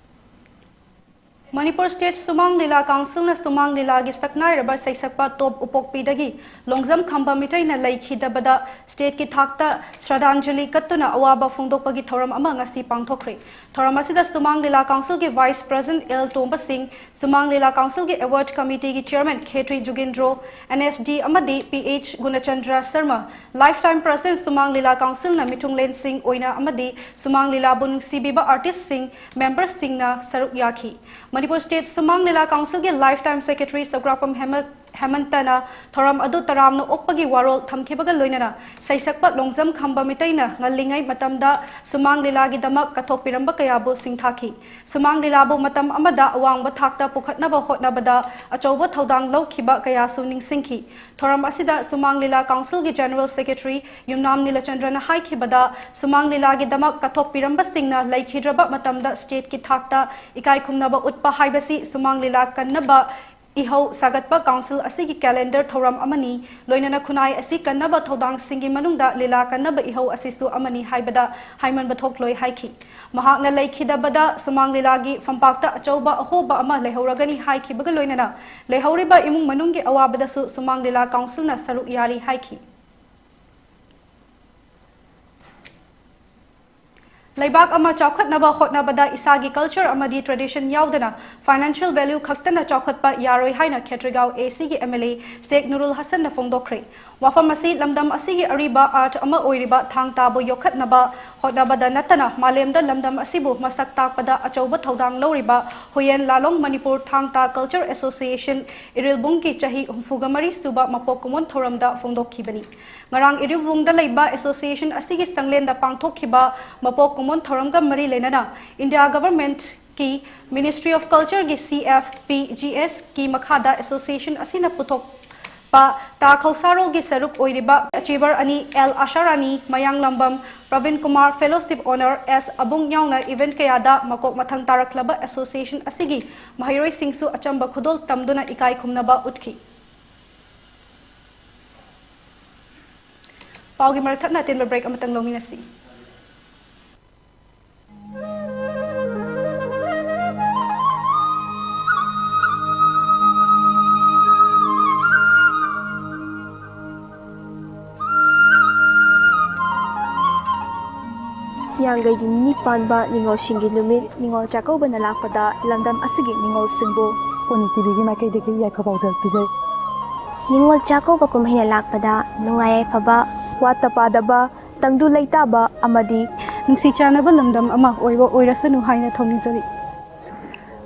ꯃꯅꯤꯄꯨꯔ ꯁ꯭ꯇꯦꯠ ꯁꯨꯃꯥꯡ ꯂꯤꯂꯥ ꯀꯥꯎꯟꯁꯤꯜꯅ ꯁꯨꯃꯥꯡ ꯂꯤꯂꯥꯒꯤ ꯁꯛꯅꯥꯏꯔꯕ ꯁꯩꯁꯛꯄ ꯇꯣꯞ ꯎꯄꯣꯛꯄꯤꯗꯒꯤ ꯂꯣꯡꯖꯝ ꯈꯝꯕ ꯃꯤꯇꯩꯅ ꯂꯩꯈꯤꯗꯕꯗ ꯁ꯭ꯇꯦꯠꯀꯤ ꯊꯥꯛꯇ ꯁ꯭ꯔꯗꯥꯟꯖꯂꯤ ꯀꯠꯇꯨꯅ ꯑꯋꯥꯕ ꯐꯣꯡꯗꯣꯛꯄꯒꯤ ꯊꯧꯔꯝ ꯑꯃ ꯉꯁꯤ ꯄꯥꯡꯊꯣꯛꯈ꯭ꯔꯦ꯫ ꯊꯧꯔꯝ ꯑꯁꯤꯗ ꯁꯨꯃꯥꯡ ꯂꯤꯂꯥ ꯀꯥꯎꯟꯁꯤꯜꯒꯤ ꯚꯥꯏꯁ ꯄ꯭ꯔꯦꯁꯤꯗꯦꯟꯠ ꯑꯦꯜ ꯇꯣꯝꯕ ꯁꯤꯡ, ꯁꯨꯃꯥꯡ ꯂꯤꯂꯥ ꯀꯥꯎꯟꯁꯤꯜꯒꯤ ꯑꯦꯋꯥꯔꯗ ꯀꯃꯤꯇꯤꯒꯤ chairman Khetri Jugendro, N S D ꯑꯃꯗꯤ P H Gunachandra Sharma, lifetime president Sumang Lila ꯀꯥꯎꯟꯁꯤꯜꯅ ꯃꯤꯊꯨꯡꯂꯦꯟꯁꯤꯡ ꯑꯣꯏꯅ ꯑꯃꯗꯤ ꯁꯨꯃꯥꯡ ꯂꯤꯂꯥꯕꯨ ꯅꯨꯡꯁꯤꯕꯤꯕ ꯑꯥꯔꯇꯤꯁꯁꯤꯡ, ꯃꯦꯝꯕꯔꯁꯤꯡꯅ ꯁꯔꯨꯛ ꯌꯥꯈꯤ꯫ ꯃꯅꯤꯄꯨꯔ ꯁ꯭ꯇꯦꯠ ꯁꯨꯃꯥꯡ ꯂꯤꯂꯥ ꯀꯥꯎꯟꯁꯤꯜꯒꯤ ꯂꯥꯏꯐ ꯇꯥꯏꯝ ꯁꯦꯀ꯭ꯔꯦꯇꯔꯤ ꯁꯒ꯭ꯔꯥꯄꯝ ꯍꯦꯃ ꯍꯦꯃꯟꯇꯅ ꯊꯧꯔꯝ ꯑꯗꯨ ꯇꯔꯥꯝꯅ ꯑꯣꯛꯄꯒꯤ ꯋꯥꯔꯣꯜ ꯊꯝꯈꯤꯕꯒ ꯂꯣꯏꯅꯅ ꯁꯩꯁꯛꯄ ꯂꯣꯡꯖꯝ ꯈꯝꯕ ꯃꯤꯇꯩꯅ ꯉꯜꯂꯤꯉꯩ ꯃꯇꯝꯗ ꯁꯨꯃꯥꯡ ꯂꯤꯂꯥꯒꯤꯗꯃꯛ ꯀꯠꯊꯣꯛꯄꯤꯔꯝꯕ ꯀꯌꯥꯕꯨ ꯁꯤꯡꯊꯥꯈꯤ꯫ ꯁꯨꯃꯥꯡ ꯂꯤꯂꯥꯕꯨ ꯃꯇꯝ ꯑꯃꯗ ꯑꯋꯥꯡꯕ ꯊꯥꯛꯇ ꯄꯨꯈꯠꯅꯕ ꯍꯣꯠꯅꯕꯗ ꯑꯆꯧꯕ ꯊꯧꯗꯥꯡ ꯂꯧꯈꯤꯕ ꯀꯌꯥꯁꯨ ꯅꯤꯡꯁꯤꯡꯈꯤ꯫ ꯊꯧꯔꯝ ꯑꯁꯤꯗ ꯁꯨꯃꯥꯡ ꯂꯤꯂꯥ ꯀꯥꯎꯟꯁꯤꯜꯒꯤ ꯖꯦꯅꯔꯦꯜ ꯁꯦꯀ꯭ꯔꯦꯇꯔꯤ ꯌꯨꯝꯅꯥꯝ ꯅꯤꯂꯆꯟꯗ꯭ꯔꯅ ꯍꯥꯏꯈꯤꯕꯗ, ꯁꯨꯃꯥꯡ ꯂꯤꯂꯥꯒꯤꯗꯃꯛ ꯀꯠꯊꯣꯛꯄꯤꯔꯝꯕꯁꯤꯡꯅ ꯂꯩꯈꯤꯗ꯭ꯔꯕ ꯃꯇꯝꯗ ꯁ꯭ꯇꯦꯠꯀꯤ ꯊꯥꯛꯇ ꯏꯀꯥꯏ ꯈꯨꯝꯅꯕ ꯎꯠꯄ ꯍꯥꯏꯕꯁꯤ ꯁꯨꯃꯥꯡ ꯂꯤꯂꯥ ꯀꯟꯅꯕ ꯏꯍꯧ ꯁꯥꯒꯠꯄ ꯀꯥꯎꯟꯁꯤꯜ ꯑꯁꯤꯒꯤ ꯀꯦꯂꯦꯟꯗꯔ ꯊꯧꯔꯝ ꯑꯃꯅꯤ꯫ ꯂꯣꯏꯅꯅ ꯈꯨꯟꯅꯥꯏ ꯑꯁꯤ ꯀꯟꯅꯕ ꯊꯧꯗꯥꯡꯁꯤꯡꯒꯤ ꯃꯅꯨꯡꯗ ꯂꯤꯂꯥ ꯀꯟꯅꯕ ꯏꯍꯧ ꯑꯁꯤꯁꯨ ꯑꯃꯅꯤ ꯍꯥꯏꯕꯗ ꯍꯥꯏꯃꯟꯕ ꯊꯣꯛꯂꯣꯏ ꯍꯥꯏꯈꯤ꯫ ꯃꯍꯥꯛꯅ ꯂꯩꯈꯤꯗꯕꯗ ꯁꯨꯃꯥꯡ ꯂꯤꯂꯥꯒꯤ ꯐꯝꯄꯥꯛꯇ ꯑꯆꯧꯕ ꯑꯍꯣꯕ ꯑꯃ ꯂꯩꯍꯧꯔꯒꯅꯤ ꯍꯥꯏꯈꯤꯕꯒ ꯂꯣꯏꯅꯅ ꯂꯩꯍꯧꯔꯤꯕ ꯏꯃꯨꯡ ꯃꯅꯨꯡꯒꯤ ꯑꯋꯥꯕꯗꯁꯨ ꯁꯨꯃꯥꯡ ꯂꯤꯂꯥ ꯀꯥꯎꯟꯁꯤꯜꯅ ꯁꯔꯨꯛ ꯌꯥꯔꯤ ꯍꯥꯏꯈꯤ꯫ ꯂꯩꯕꯥꯛ ꯑꯃ ꯆꯥꯎꯈꯠꯅꯕ ꯍꯣꯠꯅꯕꯗ ꯏꯁꯥꯒꯤ ꯀꯜꯆꯔ ꯑꯃꯗꯤ ꯇ꯭ꯔꯦꯗꯤꯁꯟ ꯌꯥꯎꯗꯅ ꯐꯥꯏꯅꯥꯟꯁꯤꯌꯦꯜ ꯚꯦꯂ꯭ꯌꯨ ꯈꯛꯇꯅ ꯆꯥꯎꯈꯠꯄ ꯌꯥꯔꯣꯏ ꯍꯥꯏꯅ ꯈꯦꯇ꯭ꯔꯤꯒꯥꯎ ꯑꯦ ꯁꯤꯒꯤ ꯑꯦꯝ ꯑꯦꯜ ꯑꯦ ꯁꯦꯈ ꯅꯨꯔꯨꯜ ꯍꯁꯟꯅ ꯐꯣꯡꯗꯣꯛꯈ꯭ꯔꯦ꯫ ꯋꯥꯐꯝ ꯑꯁꯤ ꯂꯝꯗꯝ ꯑꯁꯤꯒꯤ ꯑꯔꯤꯕ ꯑꯥꯔꯠ ꯑꯃ ꯑꯣꯏꯔꯤꯕ ꯊꯥꯡ ꯇꯥꯕꯨ ꯌꯣꯛꯈꯠꯅꯕ ꯍꯣꯠꯅꯕꯗ ꯅꯠꯇꯅ ꯃꯥꯂꯦꯝꯗ ꯂꯝꯗꯝ ꯑꯁꯤꯕꯨ ꯃꯁꯛ ꯇꯥꯛꯄꯗ ꯑꯆꯧꯕ ꯊꯧꯗꯥꯡ ꯂꯧꯔꯤꯕ ꯍꯨꯌꯦꯟ ꯂꯥꯂꯣꯡ ꯃꯅꯤꯄꯨꯔ ꯊꯥꯡ ꯇꯥ ꯀꯜꯆꯔ ꯑꯦꯁꯣꯁꯤꯌꯦꯁꯟ ꯏꯔꯤꯜꯕꯨꯡꯒꯤ ꯆꯍꯤ ꯍꯨꯝꯐꯨꯒ ꯃꯔꯤ ꯁꯨꯕ ꯃꯄꯣꯛ ꯀꯨꯝꯑꯣꯟ ꯊꯧꯔꯝꯗ ꯐꯣꯡꯗꯣꯛꯈꯤꯕꯅꯤ꯫ ꯉꯔꯥꯡ ꯏꯔꯤꯜꯕꯨꯡꯗ ꯂꯩꯕ ꯑꯦꯁꯣꯁꯤꯌꯦꯁꯟ ꯑꯁꯤꯒꯤ ꯁꯪꯂꯦꯟꯗ ꯄꯥꯡꯊꯣꯛꯈꯤꯕ ꯃꯄꯣꯛ ꯀꯨꯝꯑꯣꯟ ꯊꯧꯔꯝꯒ ꯃꯔꯤ ꯂꯩꯅꯅ ꯏꯟꯗꯤꯌꯥ ꯒꯚꯔꯟꯃꯦꯟꯠꯀꯤ ꯃꯤꯅꯤꯁꯇ꯭ꯔꯤ ꯑꯣꯐ ꯀꯜꯆꯔꯒꯤ ꯁꯤ ꯑꯦꯐ ꯄꯤ ꯖꯤ ꯑꯦꯁꯀꯤ ꯃꯈꯥꯗ ꯑꯦꯁꯣꯁꯤꯌꯦꯁꯟ ꯑꯁꯤꯅ ꯄꯨꯊꯣꯛꯄ ꯇꯥ ꯈꯧꯁꯥꯔꯣꯜꯒꯤ ꯁꯔꯨꯛ ꯑꯣꯏꯔꯤꯕ ꯑꯆꯤꯚꯔ ꯑꯅꯤ ꯑꯦꯜ ꯑꯥꯁꯥꯔꯥꯅꯤ, ꯃꯌꯥꯡꯂꯝꯕꯝ ꯄ꯭ꯔꯕꯤꯟ ꯀꯨꯃꯥꯔ, ꯐꯦꯂꯣꯁꯤꯞ ꯑꯣꯅꯔ ꯑꯦꯁ ꯑꯕꯨꯡ ꯌꯥꯎꯅ ꯏꯚꯦꯟꯠ ꯀꯌꯥꯗ ꯃꯀꯣꯛ ꯃꯊꯪ ꯇꯥꯔꯛꯂꯕ ꯑꯦꯁꯣꯁꯤꯌꯦꯁꯟ ꯑꯁꯤꯒꯤ ꯃꯍꯩꯔꯣꯏꯁꯤꯡꯁꯨ ꯑꯆꯝꯕ ꯈꯨꯗꯣꯜ ꯇꯝꯗꯨꯅ ꯏꯀꯥꯏ ꯈꯨꯝꯅꯕ ꯎꯠꯈꯤ꯫ ꯄꯥꯎꯒꯤ ꯃꯔꯛ ꯊꯠꯅ ꯑꯇꯦꯟꯕ ꯕ꯭ꯔꯦꯛ ꯑꯃꯇꯪ ꯂꯧꯃꯤꯟꯅꯁꯤ꯫ ꯍꯤꯌꯥꯡꯒꯩꯒꯤ ꯅꯤꯅꯤ ꯄꯥꯟꯕ ꯅꯤꯉꯣꯜꯁꯤꯡꯒꯤ ꯅꯨꯃꯤꯠ꯫ ꯅꯤꯉꯣꯜ ꯆꯥꯛꯀꯧꯕꯅ ꯂꯥꯛꯄꯗ ꯂꯝꯗꯝ ꯑꯁꯤꯒꯤ ꯅꯤꯉꯣꯜꯁꯤꯡꯕꯨ ꯄꯣꯅꯤ ꯇꯤꯚꯤꯒꯤ ꯃꯥꯏꯀꯩꯗꯒꯤ ꯌꯥꯏꯐ ꯄꯥꯎꯖꯦꯜ ꯄꯤꯖꯔꯤ꯫ ꯅꯤꯉꯣꯜ ꯆꯥꯛꯀꯧꯕ ꯀꯨꯝꯍꯩꯅ ꯂꯥꯛꯄꯗ ꯅꯨꯡꯉꯥꯏ ꯌꯥꯏꯐꯕ, ꯋꯥꯠꯇ ꯄꯥꯗꯕ, ꯇꯪꯗꯨ ꯂꯩꯇꯥꯕ ꯑꯃꯗꯤ ꯅꯨꯡꯁꯤ ꯆꯥꯟꯅꯕ ꯂꯝꯗꯝ ꯑꯃ ꯑꯣꯏꯕ ꯑꯣꯏꯔꯁꯅꯨ ꯍꯥꯏꯅ ꯊꯧꯅꯤꯖꯔꯤ꯫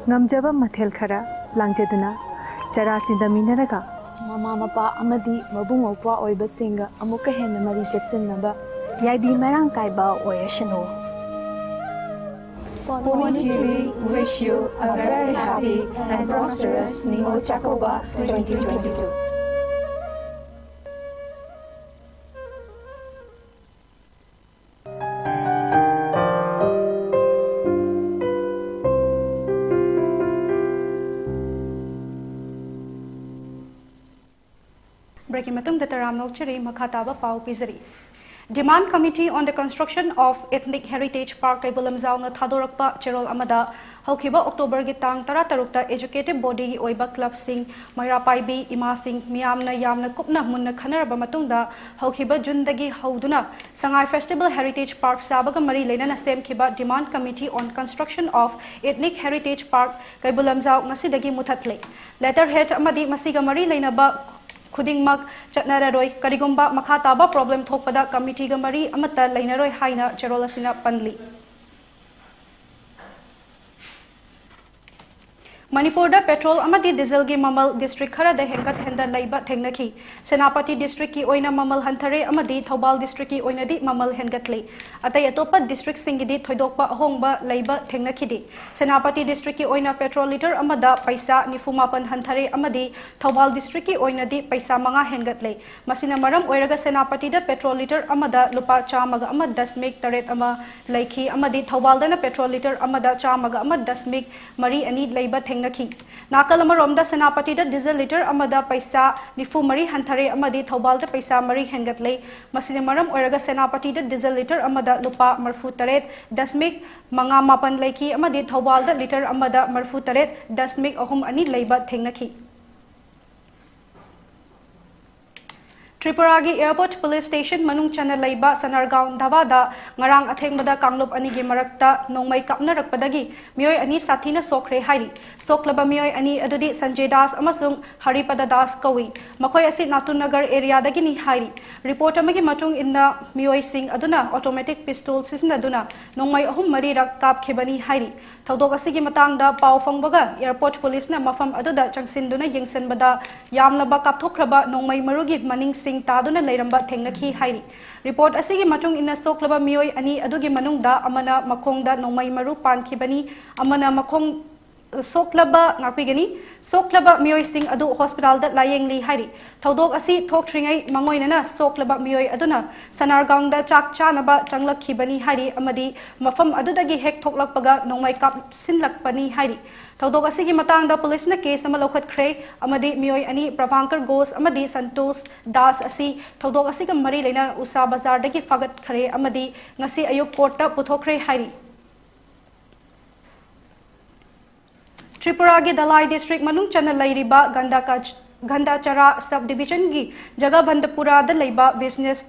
ꯉꯝꯖꯕ ꯃꯊꯦꯜ ꯈꯔ ꯂꯥꯡꯖꯗꯨꯅ ꯆꯔꯥ ꯆꯤꯟꯗꯃꯤꯟꯅꯔꯒ ꯃꯃꯥ ꯃꯄꯥ ꯑꯃꯗꯤ ꯃꯕꯨꯡ ꯃꯧꯄ꯭ꯋꯥ ꯑꯣꯏꯕꯁꯤꯡꯒ ꯑꯃꯨꯛꯀ ꯍꯦꯟꯅ ꯃꯔꯤ ꯆꯦꯠꯁꯤꯟꯅꯕ ꯌꯥꯏꯕꯤ ꯃꯔꯥꯡ ꯀꯥꯏꯕ ꯑꯣꯏꯔꯁꯅꯨ꯫ Pony T V wish you a very happy and prosperous Ningol Chakouba twenty twenty-two. Break ꯀꯤ ꯃꯇꯨꯡꯗ ꯇꯔꯥꯝꯅ ꯑꯣꯛꯆꯔꯤ꯫ ꯃꯈꯥ ꯇꯥꯕ ꯄꯥꯎ ꯄꯤꯖꯔꯤ꯫ Demand Committee on the Construction of Ethnic Heritage Park ꯀꯩꯕꯨꯜ ꯂꯝꯖꯥꯎꯅ ꯊꯥꯗꯣꯔꯛꯄ ꯆꯦꯔꯣꯜ ꯑꯃꯗ ꯍꯧꯈꯤꯕ October ꯒꯤ ꯇꯥꯡ ꯇꯔꯥꯇꯔꯨꯛꯇ executive body ꯒꯤ ꯑꯣꯏꯕ club ꯁꯤꯡ, ꯃꯩꯔꯥ ꯄꯥꯏꯕꯤ ꯏꯃꯥꯁꯤꯡ, ꯃꯤꯌꯥꯝꯅ ꯌꯥꯝꯅ ꯀꯨꯞꯅ ꯃꯨꯟꯅ ꯈꯟꯅꯔꯕ ꯃꯇꯨꯡꯗ ꯍꯧꯈꯤꯕ June ꯗꯒꯤ ꯍꯧꯗꯨꯅ ꯁꯉꯥꯏ Festival Heritage Park ꯁꯥꯕꯒ ꯃꯔꯤ ꯂꯩꯅꯅ ꯁꯦꯝꯈꯤꯕ Demand Committee on Construction of Ethnic Heritage Park Keibul Lamjao ꯉꯁꯤꯗꯒꯤ ꯃꯨꯊꯠꯂꯦ꯫ Letterhead ꯑꯃꯗꯤ ꯃꯁꯤꯒ ꯃꯔꯤ ꯂꯩꯅꯕ ꯈꯨꯗꯤꯡꯃꯛ ꯆꯠꯅꯔꯔꯣꯏ꯫ ꯀꯔꯤꯒꯨꯝꯕ ꯃꯈꯥ ꯇꯥꯕ problem ꯊꯣꯛꯄꯗ committee ꯒ ꯃꯔꯤ ꯑꯃꯠꯇ ꯂꯩꯅꯔꯣꯏ ꯍꯥꯏꯅ ꯆꯦꯔꯣꯜ ꯑꯁꯤꯅ ꯄꯟꯂꯤ꯫ ꯃꯅꯤꯄꯨꯔꯗ petrol ꯑꯃꯗꯤ diesel ꯒꯤ ꯃꯃꯜ district ꯈꯔꯗ ꯍꯦꯟꯒꯠ ꯍꯦꯟꯗ ꯂꯩꯕ ꯊꯦꯡꯅꯈꯤ꯫ ꯁꯦꯅꯥꯄꯇꯤ district ꯀꯤ ꯑꯣꯏꯅ ꯃꯃꯜ ꯍꯟꯊꯔꯦ ꯑꯃꯗꯤ ꯊꯧꯕꯥꯜ district ꯀꯤ ꯑꯣꯏꯅꯗꯤ ꯃꯃꯜ ꯍꯦꯟꯒꯠꯂꯤ꯫ ꯑꯇꯩ ꯑꯇꯣꯞꯄ district ꯁꯤꯡꯒꯤꯗꯤ ꯊꯣꯏꯗꯣꯛꯄ ꯑꯍꯣꯡꯕ ꯂꯩꯕ ꯊꯦꯡꯅꯈꯤꯗꯦ꯫ ꯁꯦꯅꯥꯄꯇꯤ district ꯀꯤ ꯑꯣꯏꯅ petrol litre ꯑꯃꯗ ꯄꯩꯁꯥ ꯅꯤꯐꯨ ꯃꯥꯄꯟ ꯍꯟꯊꯔꯦ ꯑꯃꯗꯤ ꯊꯧꯕꯥꯜ district ꯀꯤ ꯑꯣꯏꯅꯗꯤ ꯄꯩꯁꯥ ꯃꯉꯥ ꯍꯦꯟꯒꯠꯂꯦ꯫ ꯃꯁꯤꯅ ꯃꯔꯝ ꯑꯣꯏꯔꯒ ꯁꯦꯅꯥꯄꯇꯤꯗ petrol litre ꯑꯃꯗ ꯂꯨꯄꯥ ꯆꯥꯝꯃꯒ ꯑꯃ ꯗꯁꯃꯤꯛ ꯇꯔꯦꯠ ꯑꯃ ꯂꯩꯈꯤ ꯑꯃꯗꯤ ꯊꯧꯕꯥꯜꯗꯅ petrol litre ꯑꯃꯗ ꯆꯥꯝꯃꯒ ꯑꯃ ꯗꯁꯃꯤꯛ ꯃꯔꯤ ꯑꯅꯤ ꯂꯩꯕ ꯊꯦꯡꯅꯈꯤ꯫ ꯅꯥꯀꯜ ꯑꯃꯔꯣꯝꯗ ꯁꯦꯅꯥꯄꯇꯤꯗ diesel litre ꯑꯃꯗ ꯄꯩꯁꯥ ꯅꯤꯐꯨ ꯃꯔꯤ ꯍꯟꯊꯔꯦ ꯑꯃꯗꯤ ꯊꯧꯕꯥꯜꯗ ꯄꯩꯁꯥ ꯃꯔꯤ ꯍꯦꯟꯒꯠꯂꯦ꯫ ꯃꯁꯤꯅ ꯃꯔꯝ ꯑꯣꯏꯔꯒ ꯁꯦꯅꯥꯄꯇꯤꯗ diesel litre ꯑꯃꯗ ꯂꯨꯄꯥ ꯃꯔꯤꯐꯨ ꯇꯔꯦꯠ ꯗꯁꯃꯤꯛ ꯃꯉꯥ ꯃꯥꯄꯟ ꯂꯩꯈꯤ ꯑꯃꯗꯤ ꯊꯧꯕꯥꯜꯗ litre ꯑꯃꯗ ꯃꯔꯤꯐꯨ ꯇꯔꯦꯠ ꯗꯁꯃꯤꯛ ꯑꯍꯨꯝ ꯑꯅꯤ ꯂꯩꯕ ꯊꯦꯡꯅꯈꯤ꯫ ꯇ꯭ꯔꯤꯄꯨꯔꯥꯒꯤ ꯑꯦꯌꯔꯄꯣꯔꯠ ꯄꯨꯂꯤꯁ ꯁ꯭ꯇꯦꯁꯟ ꯃꯅꯨꯡ ꯆꯟꯅ ꯂꯩꯕ ꯁꯅꯥꯔꯒꯥꯎꯟ ꯙꯥꯕꯥꯗ ꯉꯔꯥꯡ ꯑꯊꯦꯡꯕꯗ ꯀꯥꯡꯂꯨꯞ ꯑꯅꯤꯒꯤ ꯃꯔꯛꯇ ꯅꯣꯡꯃꯩ ꯀꯥꯞꯅꯔꯛꯄꯗꯒꯤ ꯃꯤꯑꯣꯏ ꯑꯅꯤ ꯁꯥꯊꯤꯅ ꯁꯣꯛꯈ꯭ꯔꯦ ꯍꯥꯏꯔꯤ꯫ ꯁꯣꯛꯂꯕ ꯃꯤꯑꯣꯏ ꯑꯅꯤ ꯑꯗꯨꯗꯤ ꯁꯟꯖꯦ ꯗꯥꯁ ꯑꯃꯁꯨꯡ ꯍꯔꯤꯄꯗ ꯗꯥꯁ ꯀꯧꯏ꯫ ꯃꯈꯣꯏ ꯑꯁꯤ ꯅꯥꯇꯨ ꯅꯒꯔ ꯑꯦꯔꯤꯌꯥꯗꯒꯤꯅꯤ ꯍꯥꯏꯔꯤ꯫ ꯔꯤꯄꯣꯔꯠ ꯑꯃꯒꯤ ꯃꯇꯨꯡ ꯏꯟꯅ ꯃꯤꯑꯣꯏꯁꯤꯡ ꯑꯗꯨꯅ ꯑꯣꯇꯣꯃꯦꯇꯤꯛ ꯄꯤꯁꯇꯣꯜ ꯁꯤꯖꯤꯟꯅꯗꯨꯅ ꯅꯣꯡꯃꯩ ꯑꯍꯨꯝ ꯃꯔꯤꯔꯛ ꯀꯥꯞꯈꯤꯕꯅꯤ ꯍꯥꯏꯔꯤ꯫ ꯊꯧꯗꯣꯛ ꯑꯁꯤꯒꯤ ꯃꯇꯥꯡꯗ ꯄꯥꯎ ꯐꯪꯕꯒ ꯑꯦꯌꯔꯄꯣꯔꯠ ꯄꯨꯂꯤꯁꯅ ꯃꯐꯝ ꯑꯗꯨꯗ ꯆꯪꯁꯤꯟꯗꯨꯅ ꯌꯦꯡꯁꯤꯟꯕꯗ ꯌꯥꯝꯂꯕ ꯀꯥꯞꯊꯣꯛꯈ꯭ꯔꯕ ꯅꯣꯡꯃꯩ ꯃꯔꯨꯒꯤ ꯃꯅꯤꯡꯁꯤꯡ ꯇꯥꯗꯨꯅ ꯂꯩꯔꯝꯕ ꯊꯦꯡꯅꯈꯤ ꯍꯥꯏꯔꯤ꯫ ꯔꯤꯄꯣꯔꯠ ꯑꯁꯤꯒꯤ ꯃꯇꯨꯡ ꯏꯟꯅ ꯁꯣꯛꯂꯕ ꯃꯤꯑꯣꯏ ꯑꯅꯤ ꯑꯗꯨꯒꯤ ꯃꯅꯨꯡꯗ ꯑꯃꯅ ꯃꯈꯣꯡꯗ ꯅꯣꯡꯃꯩ ꯃꯔꯨ ꯄꯥꯟꯈꯤꯕꯅꯤ, ꯑꯃꯅ ꯃꯈꯣꯡ ꯁꯣꯛꯂꯕ, ꯉꯥꯛꯄꯤꯒꯅꯤ, ꯁꯣꯛꯂꯕ ꯃꯤꯑꯣꯏꯁꯤꯡ ꯑꯗꯨ ꯍꯣꯁꯄꯤꯇꯥꯜꯗ ꯂꯥꯌꯦꯡꯂꯤ ꯍꯥꯏꯔꯤ꯫ ꯊꯧꯗꯣꯛ ꯑꯁꯤ ꯊꯣꯛꯇ꯭ꯔꯤꯉꯩ ꯃꯉꯣꯏꯅꯅ ꯁꯣꯛꯂꯕ ꯃꯤꯑꯣꯏ ꯑꯗꯨꯅ ꯁꯅꯥꯔꯒꯥꯎꯟꯗ ꯆꯥꯛ ꯆꯥꯅꯕ ꯆꯪꯂꯛꯈꯤꯕꯅꯤ ꯍꯥꯏꯔꯤ ꯑꯃꯗꯤ ꯃꯐꯝ ꯑꯗꯨꯗꯒꯤ ꯍꯦꯛ ꯊꯣꯛꯂꯛꯄꯒ ꯅꯣꯡꯃꯩ ꯀꯥꯞꯁꯤꯜꯂꯛꯄꯅꯤ ꯍꯥꯏꯔꯤ꯫ ꯊꯧꯗꯣꯛ ꯑꯁꯤꯒꯤ ꯃꯇꯥꯡꯗ ꯄꯨꯂꯤꯁꯅ ꯀꯦꯁ ꯑꯃ ꯂꯧꯈꯠꯈ꯭ꯔꯦ ꯑꯃꯗꯤ ꯃꯤꯑꯣꯏ ꯑꯅꯤ, ꯄ꯭ꯔꯚꯥꯡꯀꯔ ꯘꯣꯁ ꯑꯃꯗꯤ ꯁꯟꯇꯣꯁ ꯗꯥꯁ ꯑꯁꯤ ꯊꯧꯗꯣꯛ ꯑꯁꯤꯒ ꯃꯔꯤ ꯂꯩꯅꯅ ꯎꯁꯥ ꯕꯖꯥꯔꯗꯒꯤ ꯐꯥꯒꯠꯈ꯭ꯔꯦ ꯑꯃꯗꯤ ꯉꯁꯤ ꯑꯌꯨꯛ ꯀꯣꯔꯠꯇ ꯄꯨꯊꯣꯛꯈ꯭ꯔꯦ ꯍꯥꯏꯔꯤ꯫ ꯇ꯭ꯔꯤꯄꯨꯔꯥꯒꯤ ꯙꯂꯥꯏ ꯗꯤꯁꯇ꯭ꯔꯤꯛ ꯃꯅꯨꯡ ꯆꯟꯅ ꯂꯩꯔꯤꯕ ꯒꯟꯗꯥꯀꯆ-, ꯒꯟꯗꯥꯆꯔꯥ ꯁꯕ ꯗꯤꯕꯤꯖꯟꯒꯤ ꯖꯒꯥꯕꯟꯗꯄꯨꯔꯥꯗ ꯂꯩꯕ ꯕꯤꯖꯤꯅꯦꯁ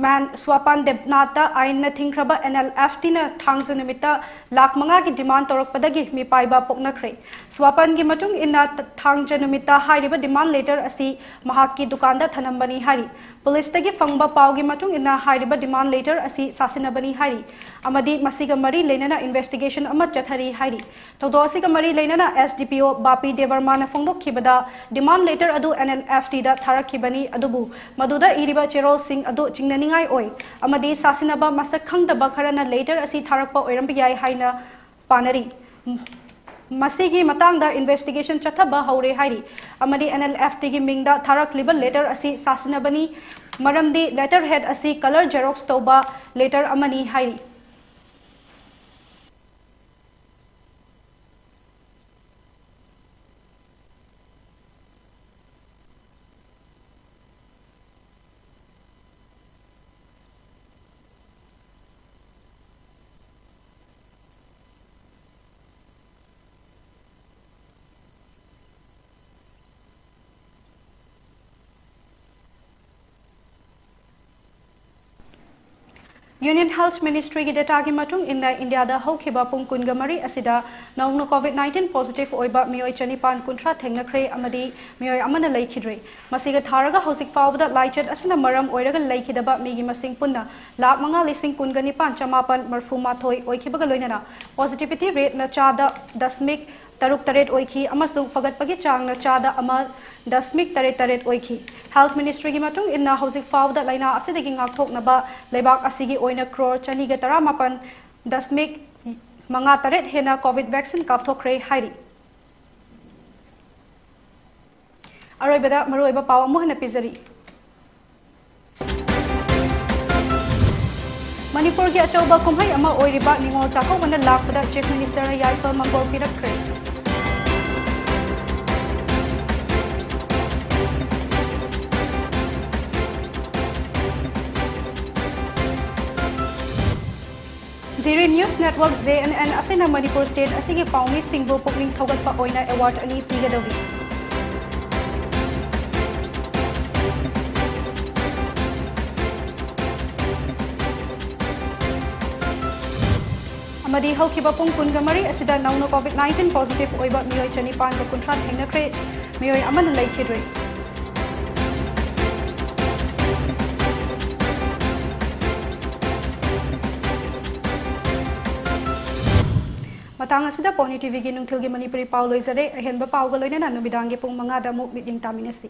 ꯃꯦꯟ ꯁ꯭ꯋꯥꯄꯥꯟ ꯗꯦꯕꯅꯥꯊꯇ ꯑꯥꯏꯟꯅ ꯊꯤꯡꯈ꯭ꯔꯕ ꯑꯦꯟ ꯑꯦꯜ ꯑꯦꯐ ꯇꯤꯅ ꯊꯥꯡꯖ ꯅꯨꯃꯤꯠꯇ ꯂꯥꯈ ꯃꯉꯥꯒꯤ ꯗꯤꯃꯥꯟ ꯇꯧꯔꯛꯄꯗꯒꯤ ꯃꯤꯄꯥꯏꯕ ꯄꯣꯛꯅꯈ꯭ꯔꯦ꯫ ꯁ꯭ꯋꯥꯄꯥꯟꯒꯤ ꯃꯇꯨꯡ ꯏꯟꯅ, ꯊ-, ꯊꯥꯡꯖ ꯅꯨꯃꯤꯠꯇ ꯍꯥꯏꯔꯤꯕ ꯗꯤꯃꯥꯟ ꯂꯦꯇꯔ ꯑꯁꯤ ꯃꯍꯥꯛꯀꯤ ꯗꯨꯀꯥꯟꯗ ꯊꯅꯝꯕꯅꯤ ꯍꯥꯏꯔꯤ꯫ ꯄꯨꯂꯤꯁꯇꯒꯤ ꯐꯪꯕ ꯄꯥꯎꯒꯤ ꯃꯇꯨꯡ ꯏꯟꯅ, ꯍꯥꯏꯔꯤꯕ ꯗꯤꯃꯥꯟ ꯂꯦꯇꯔ ꯑꯁꯤ ꯁꯥꯁꯤꯟꯅꯕꯅꯤ ꯍꯥꯏꯔꯤ ꯑꯃꯗꯤ ꯃꯁꯤꯒ ꯃꯔꯤ ꯂꯩꯅꯅ ꯏꯟꯚꯦꯁꯇꯤꯒꯦꯁꯟ ꯑꯃ ꯆꯠꯊꯔꯤ ꯍꯥꯏꯔꯤ꯫ ꯊꯧꯗꯣꯛ ꯑꯁꯤꯒ ꯃꯔꯤ ꯂꯩꯅꯅ ꯑꯦꯁ ꯗꯤ ꯄꯤ ꯑꯣ ꯕꯥꯄꯤ ꯗꯦꯕꯔꯃꯥꯅ ꯐꯣꯡꯗꯣꯛꯈꯤꯕꯗ, ꯗꯤꯃꯥꯟ ꯂꯦꯇꯔ ꯑꯗꯨ ꯑꯦꯟ ꯑꯦꯜ ꯑꯦꯐ ꯇꯤꯗ ꯊꯥꯔꯛꯈꯤꯕꯅꯤ, ꯑꯗꯨꯕꯨ ꯃꯗꯨꯗ ꯏꯔꯤꯕ ꯆꯦꯔꯣꯜꯁꯤꯡ ꯑꯗꯨ ꯆꯤꯡꯅꯅꯤꯡꯉꯥꯏ ꯑꯣꯏ ꯑꯃꯗꯤ ꯁꯥꯁꯤꯟꯅꯕ ꯃꯁꯛ ꯈꯪꯗꯕ ꯈꯔꯅ ꯂꯦꯇꯔ ꯑꯁꯤ ꯊꯥꯔꯛꯄ ꯑꯣꯏꯔꯝꯕ ꯌꯥꯏ ꯍꯥꯏꯅ ꯄꯥꯅꯔꯤ꯫ ꯃꯁꯤꯒꯤ ꯃꯇꯥꯡꯗ ꯏꯟꯚꯦꯁꯇꯤꯒꯦꯁꯟ ꯆꯠꯊꯕ ꯍꯧꯔꯦ ꯍꯥꯏꯔꯤ ꯑꯃꯗꯤ ꯑꯦꯟ ꯑꯦꯜ ꯑꯦꯐ ꯇꯤꯒꯤ ꯃꯤꯡꯗ ꯊꯥꯔꯛꯂꯤꯕ ꯂꯦꯇꯔ ꯑꯁꯤ ꯁꯥꯁꯤꯟꯅꯕꯅꯤ, ꯃꯔꯝꯗꯤ ꯂꯦꯇꯔ ꯍꯦꯗ ꯑꯁꯤ ꯀꯂꯔ ꯖꯦꯔꯣꯛꯁ ꯇꯧꯕ ꯂꯦꯇꯔ ꯑꯃꯅꯤ ꯍꯥꯏꯔꯤ꯫ Union Health Ministry ꯒꯤ data ꯒꯤ ꯃꯇꯨꯡ ꯏꯟꯅ, ꯏꯟꯗꯤꯌꯥꯗ ꯍꯧꯈꯤꯕ ꯄꯨꯡ ꯀꯨꯟꯒ ꯃꯔꯤ ꯑꯁꯤꯗ ꯅꯧꯅ COVID nineteen positive ꯑꯣꯏꯕ ꯃꯤꯑꯣꯏ ꯆꯅꯤꯄꯥꯟ ꯀꯨꯟꯊ꯭ꯔꯥ ꯊꯦꯡꯅꯈ꯭ꯔꯦ ꯑꯃꯗꯤ ꯃꯤꯑꯣꯏ ꯑꯃꯅ ꯂꯩꯈꯤꯗ꯭ꯔꯦ꯫ ꯃꯁꯤꯒ ꯊꯥꯔꯒ ꯍꯧꯖꯤꯛ ꯐꯥꯎꯕꯗ ꯂꯥꯏꯆꯠ ꯑꯁꯤꯅ ꯃꯔꯝ ꯑꯣꯏꯔꯒ ꯂꯩꯈꯤꯗꯕ ꯃꯤꯒꯤ ꯃꯁꯤꯡ ꯄꯨꯟꯅ ꯂꯥꯈ ꯃꯉꯥ ꯂꯤꯁꯤꯡ ꯀꯨꯟꯒ ꯅꯤꯄꯥꯟ ꯆꯃꯥꯄꯟ ꯃꯔꯐꯨ ꯃꯥꯊꯣꯏ ꯑꯣꯏꯈꯤꯕꯒ ꯂꯣꯏꯅꯅ positivity rate ꯅ ꯆꯥꯗ ꯗꯁꯃꯤꯛ ꯇꯔꯨꯛ ꯇꯔꯦꯠ ꯑꯣꯏꯈꯤ ꯑꯃꯁꯨꯡ ꯐꯒꯠꯄꯒꯤ ꯆꯥꯡꯅ ꯆꯥꯗ ꯑꯃ ꯗꯁꯃꯤꯛ ꯇꯔꯦꯠ ꯇꯔꯦꯠ ꯑꯣꯏꯈꯤ꯫ Health Ministry ꯒꯤ ꯃꯇꯨꯡ ꯏꯟꯅ, ꯍꯧꯖꯤꯛ ꯐꯥꯎꯕꯗ ꯂꯥꯏꯅꯥ ꯑꯁꯤꯗꯒꯤ ꯉꯥꯛꯊꯣꯛꯅꯕ ꯂꯩꯕꯥꯛ ꯑꯁꯤꯒꯤ ꯑꯣꯏꯅ ꯀ꯭ꯔꯣꯔ ꯆꯅꯤꯒ ꯇꯔꯥꯃꯥꯄꯟ ꯗꯁꯃꯤꯛ ꯃꯉꯥ ꯇꯔꯦꯠ ꯍꯦꯟꯅ COVID vaccine ꯀꯥꯞꯊꯣꯛꯈ꯭ꯔꯦ ꯍꯥꯏꯔꯤ꯫ ꯑꯔꯣꯏꯕꯗ ꯃꯔꯨꯑꯣꯏꯕ ꯄꯥꯎ ꯑꯃꯨꯛ ꯍꯟꯅ ꯄꯤꯖꯔꯤ꯫ ꯃꯅꯤꯄꯨꯔꯒꯤ ꯑꯆꯧꯕ ꯀꯨꯝꯍꯩ ꯑꯃ ꯑꯣꯏꯔꯤꯕ ꯅꯤꯉꯣꯜ ꯆꯥꯛꯀꯧꯕꯅ ꯂꯥꯛꯄꯗ Chief Minister ꯅ ꯌꯥꯏꯐ ꯃꯪꯒꯣꯜ ꯄꯤꯔꯛꯈ꯭ꯔꯦ꯫ Zirui News Network, J N N, ꯑꯁꯤꯅ ꯃꯅꯤꯄꯨꯔ state ꯑꯁꯤꯒꯤ ꯄꯥꯎꯃꯤꯁꯤꯡꯕꯨ ꯄꯨꯛꯅꯤꯡ ꯊꯧꯒꯠꯄ ꯑꯣꯏꯅ award ꯑꯅꯤ ꯄꯤꯒꯗꯧꯔꯤ꯫ ꯑꯃꯗꯤ ꯍꯧꯈꯤꯕ ꯄꯨꯡ ꯀꯨꯟꯒ ꯃꯔꯤ ꯑꯁꯤꯗ ꯅꯧꯅ COVID nineteen positive ꯑꯣꯏꯕ ꯃꯤꯑꯣꯏ ꯆꯅꯤꯄꯥꯟꯒ ꯀꯨꯟꯊ꯭ꯔꯥ ꯊꯦꯡꯅꯈ꯭ꯔꯦ, ꯃꯤꯑꯣꯏ ꯑꯃꯅ ꯂꯩꯈꯤꯗ꯭ꯔꯦ꯫ ꯃꯇꯥꯡ ꯑꯁꯤꯗ Pony T V ꯒꯤ ꯅꯨꯡꯊꯤꯜꯒꯤ ꯃꯅꯤꯄꯨꯔꯤ ꯄꯥꯎ ꯂꯣꯏꯖꯔꯦ꯫ ꯑꯍꯦꯟꯕ ꯄꯥꯎꯒ ꯂꯣꯏꯅꯅ ꯅꯨꯃꯤꯗꯥꯡꯒꯤ ꯄꯨꯡ ꯃꯉꯥꯗ ꯑꯃꯨꯛ ꯃꯤꯠꯌꯦꯡ ꯇꯥꯃꯤꯟꯅꯁꯤ꯫